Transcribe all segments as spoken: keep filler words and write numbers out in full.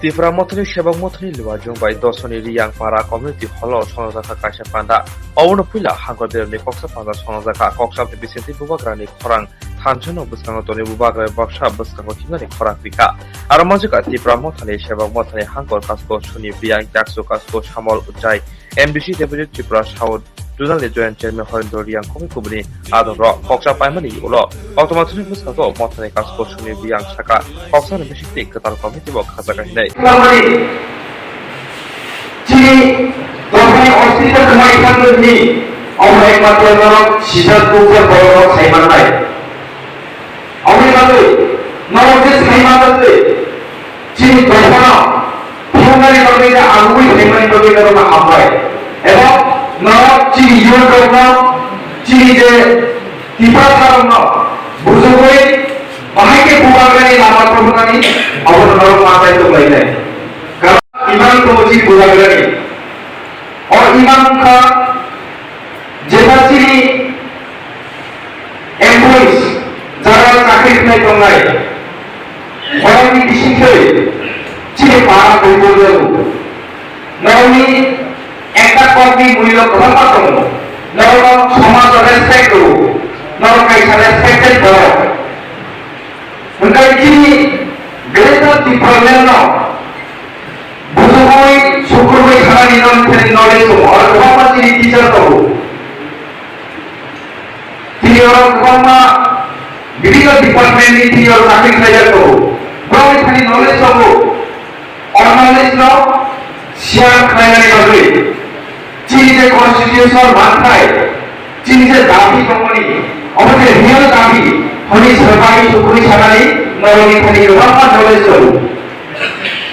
Tipra Mothani Sebak Mothani Luajung bai Dosoni Riyang Para Community Hall o songjak kha kaisa panda. Obono puila hangkor deremni koksa panda songjak kha. Koksa bisingtwi bubagrani khorang thansa no bwskango tonwi bubagra baksa bwskango himnani khorang rikha. Aro manjak kha Tipra Mothani Sebak Mothani hangkor Kasko Suni Riyang Jaksu Kasko Samol Ujai M D C Deputy Tripura South Zonal ni Joint Chairman Horendra Riyang kumi kubuni adong rok koksa paimani ulo koktwma thani bwskango mothani kasko suni biyang saka koksa ni bisingtwi kwtal committee bo khajak hinwi. Chini dophani ostitto kwmai thangwi hwnwi omo ekmatro norok sijak bukjak borok rok sai mannai. Aboni bagwi norok je sai manjakle, chini dophano phunuknani bagwi tei agugwi phaimani bagwi norokno hambai. Ebo norok chini youth rokno, chini je tiprasarokno bujugwi bahai khe bubagrani lama tubunani abono norok manjai tubulainai. Karon imang tongo chini bubagrani. O imang wngkha jeba chini employees jara chakri khlai tongnai, borokni bisingtwi chini para tongwi jago. Norokni ekta kokni mullo kwbangma tongo. Norokno somajo respect rwo. Norok kaisa respected borok. Hwnkhe chini Greater Tipraland no bujugwi sukurwi thanani no nini knowledge tongo, aro kwbangma chini teacher tongo. Tini oro kwbangma bibhinno department ni tini oro chakri khlaijak tongo. Borokni thani knowledge tongo. O knowledge no share khlainani bagwi chini je constitutional manthai, chini je dabi tongmani, omo je real dabi, hwnwi swbai sukurwi sanani norokni thani kwbangma knowledge tongo.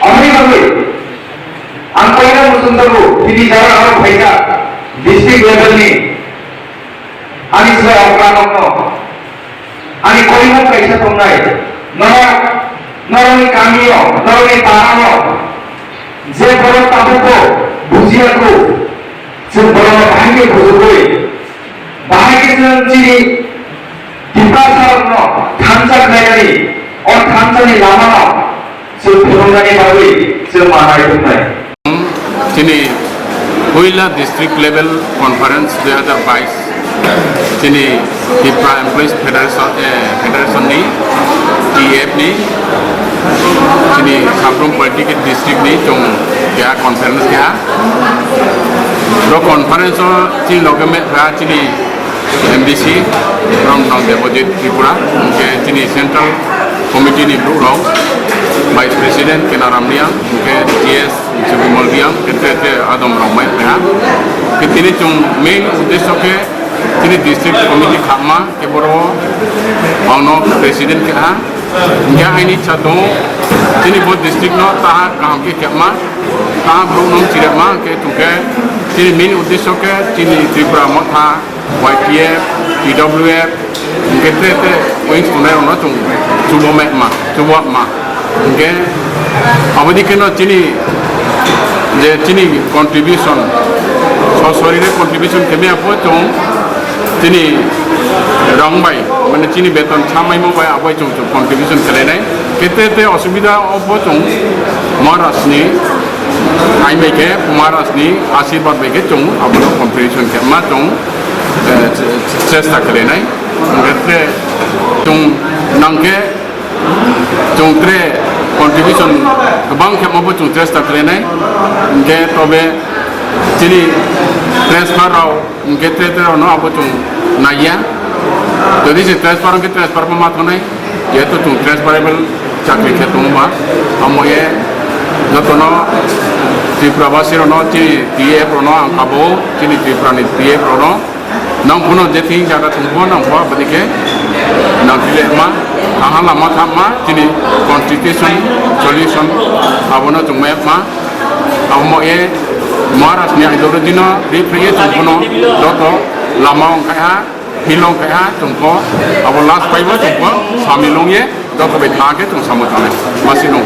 Aboni bagwi ang koina muchung tongo, tini jara aro phaijak district level ni ani se okra nokno. Ani koimung kaisa tongnai, norok, norokni kamio, norokni parao, je borok tabukbo bujiyago, chwng borokno bahai khe bujugwi, bahai khe chwng chini Tiprasarokno thansa khlainani, o thansani lamano chwng phunuknani bagwi chwng manai tongnai. Chini puila district level conference dui hazar bais, chini Tipra Employees Federation, eh, Federation ni, T F ni, chini Sabrum political district ni chwng keha conference keha. Ro conference o chini loge mekha chini M D C, Rongtong Debojit Tripura, hwnkhe chini Central Committee ni borok rok, Vice President Kenaram Riyang, hwnkhe G S Subimol Riyang, hwnkhe tre tre adom rok mai phaiha. Hwnkhe tini chwng main uddesho khe chini district committee khakma, khe boro ang no president khe ha. Hwnkhe aini cha tongo, chini bo district no taha kaham khe khema, taha borok no chirema, hwnkhe chwngkhe chini main uddesho khe chini Tripura Motha, Y T F, T W F, hwnkhe tre tre wings tongnai rokno chwng chubo ma, chubo ma. Hwnkhe aboni kheno chini je chini contribution, sosori re contribution khe maya pho chwng chini rang bai, mane chini beton chamai mo bai abai chwng chwng contribution khlainai. Khe tre tre osubida o pho chwng Maharaj ni Aini bai khe Maharaj ni ashirbad bai khe chwng abono contribution khe ma chwng, eh, ch-, ch-, chesta khlainai. Hwnkhe tre chwng nang khe chwng tre contribution kwbang khe ma bo chwng chesta khlainai. Hwnkhe tobe chini transfer rok Hwnkhe tre tre rokno abo chwng naiya. Jodi se transfer hwnkhe transfer bo ma thongnai. Jehetu chwng transferable chakri khe tongo ba. Amo ye jotono Tripura basi rokno chini T A F rokno ang kabo, chini Tripura ni T A F rokno. Nang phano je thing jaga thung pho nang pho aboni khe nang tile ma. Aha lama thapma chini constitution solution abono chwng ma yakma. Amo ye Maharaj ni ideology no ripri ye chwng phano joto lama wng khai ha, hill wng khai ha, chwng pho abo last pai bo chwng pho samil wng ye joto bai tha khe chwng samo thangnai. Masi nung.